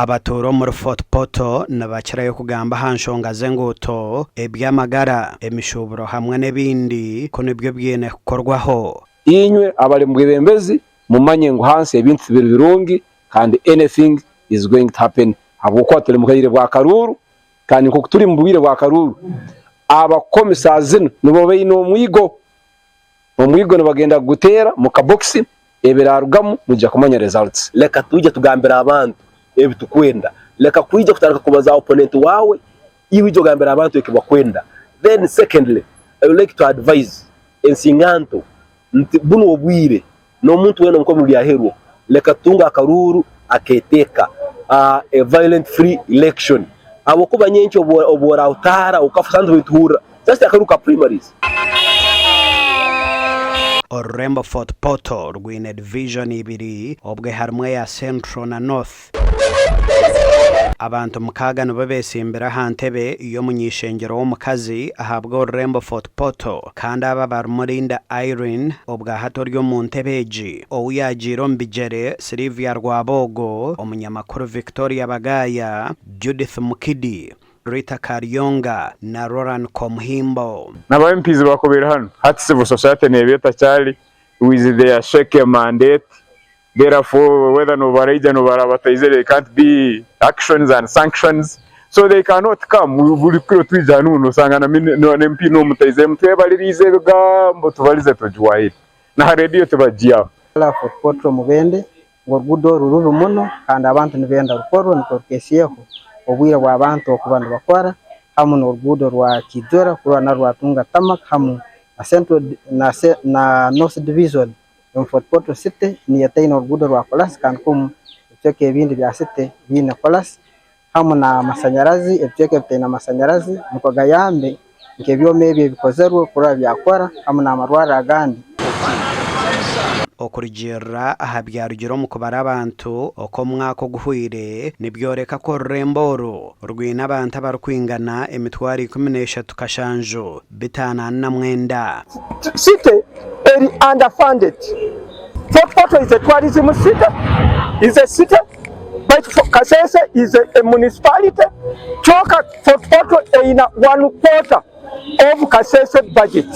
Abatuura omuri Fort Portal nibakirayo kugamba aha nshonga z'enguuto, eby'amagara, emishuuburo hamwe n'ebindi ku nibyo biine kukorwaho. Inywe abari omu bwebembezi mumanye ngu hansi ebintu tibiri birungi kandi anything is going to happen ahabw'okuba turi mubwaire bwa karuuru kandi nk'oku turi mubwire bwa karuuru abakomi saaha zinu nibo baine omwigo, omwigo nibagenda kuguteera mu kabokisi ebirarugamu mwija kumanya results. Leka twije tugambire abantu ebi tukwenda. Leka kwija kutandika kubaza opponent wawe, iwe ija ogambire abantu eki bakwenda. Then secondly, I would like to advise ensinganto nti bunu obwire n'omuntu weena omukomi ryaherwo, leka tutunge akaruuru aketeeka, a violent free election, ahabw'okuba nyenkya obu orahutaara okafa osanga nituhurra just akaruuru ka primaries. Orurembo Fort Portal rwine divijoni ibiri obwe harimu eya Central na North. Abantu mukaaga nibo betsimbire aha ntebe y'omuny'eishengyero w'omukazi ahabw'orurembo Fort Portal kandi aba barimu Linda Irene obwahati ori omu ntebe egi, ou yaagiire omu bigyere Sylvia Rwaboogo, omunyamakuru Victoria Bagaya, Judith Mukidi, Rita Karyonga na Roran Komuhimbo. Naba MPs bakubaire hanu hati civil society neeba etakyari with their shaky mandate therefore whether nobaraija nobara bataizire there can't be actions and sanctions so they cannot come buri kiro twija hanu nosanga na MP nomutaizire mutwebaririize ebigambo tubarize tujwaire naha radio tibagiaho. Fort Portal Mubende ngu oruguudo oru rubi muno kandi abantu nibenda rukorwe nukwo rukehyeho obwire bw'abantu okuba nibakora hamu n'oruguudo rwa Kijura kurora narwo rwatunga tarmac hamu na Central na North Division omu Fort Portal City niyo etaine oruguudo rwa koraasi kandi kumu ebicweka ebindi bya city biine koraasi hamu n'amasanyarazi ebicweka ebitaine amasanyarazi nukwo gayambe nk'ebyoma ebi ebikozerwe kurora byakora hamu n'amarwarro agandi. Okurugiirira aha byarugire omu kubara abantu okw'omwaka oguhweire nibyoreka ku orurembo oru rwine abantu abarikwingana emitwaro 13 kashanju 549. City eri under funded. Fort Portal is a tourism city, is a city baitu Kasese is a municipality kyoka Fort Portal eyina one quarter of Kasese budget.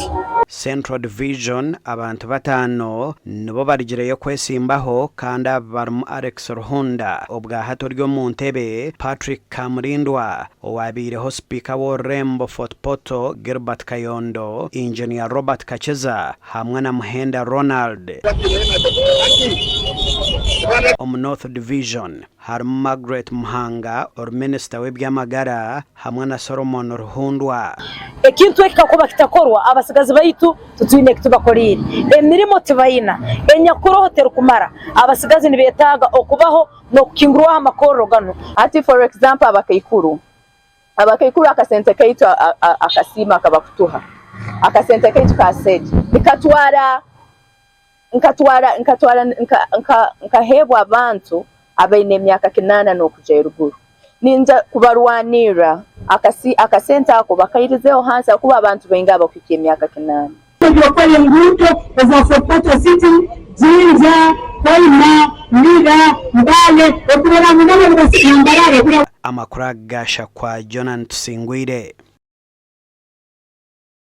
Central Division, Abantu bataano nibo barugireyo kwesimbaho kandi aba barimu Alex Ruhunda, obwahati ori omu ntebe, Patrick Kamurindwa, Owaabaireho Sipiika w'orurembo Fort Portal, Gilbert Kayondo, Engineer Robert Kakiza hamwe na Muhenda Ronald. Omu North Division harimu Margaret Muhanga ori minisita w'eby'amagara hamwe na Solomon Ruhundwa. Ekintu eki kakuba kitakorwa, abasigazi baitu titwine eki tubakoriire. Emirimo tibaina, enyakuroho terikumara. Abasigazi nibetaaga okubaho n'okukingurwaho amakorro ganu. Hati for example abakaikuru, abakaikuru akasente kaitu akasiimo akabakutuha, akasente kaitu ka sage nikatwara nkatwara nkatwara nkaheebwa abantu abaine emyaka kinaana n'okuja eruguru. Ninja kubarwanirra akasente ako bakairizeho hansi ahakuba abantu baingi abakuhikya emyaka kinaana. Eby'okukora enguuto eza Fort Portal City, Jinja, Hoima, Lira, Mbale okurora ngu nabo nibasiga na Mbarara. Amakuru aga gashakwa Jonan Tusingwire.